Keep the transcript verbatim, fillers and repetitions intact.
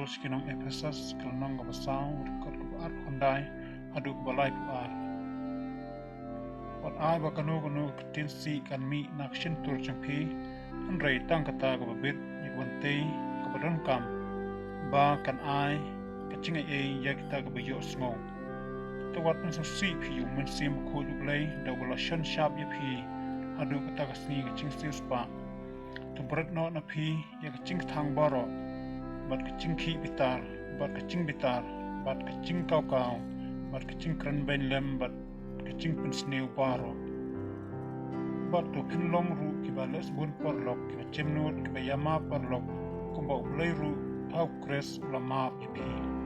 sha ki nong Ephesus, ka lynnong kaba saw, dkhot kaba arphew khyndai haduh kaba laiphew ar. Wat ai ba kano kano ka ktien sih kan mih na ka shyntur jong phi, hynrei tang kata kaba bit ïa ka ban tei kaba donkam, ba kan ai ka jingaiei ïa kita kiba ïohsngew. Te wat pynsngewsih phi ïa U Mynsiem Bakhuid U Blei, da uba la shon shap ïa phi haduh kata ka sngi ka jingsiewspah. To bret noh na phi ïa ka jingkthang baroh, bad ka jingkhih bitar, bad ka jingbitar, bad ka jingkawkaw, bad ka jingkren beiñ lem, bad ka jingpynsniew baroh. Bad to phin long ruh kiba leh sbun paralok, kiba jemnud, kiba ïa map paralok, kumba U Blei ruh ha U Khrist u la map ïa phi.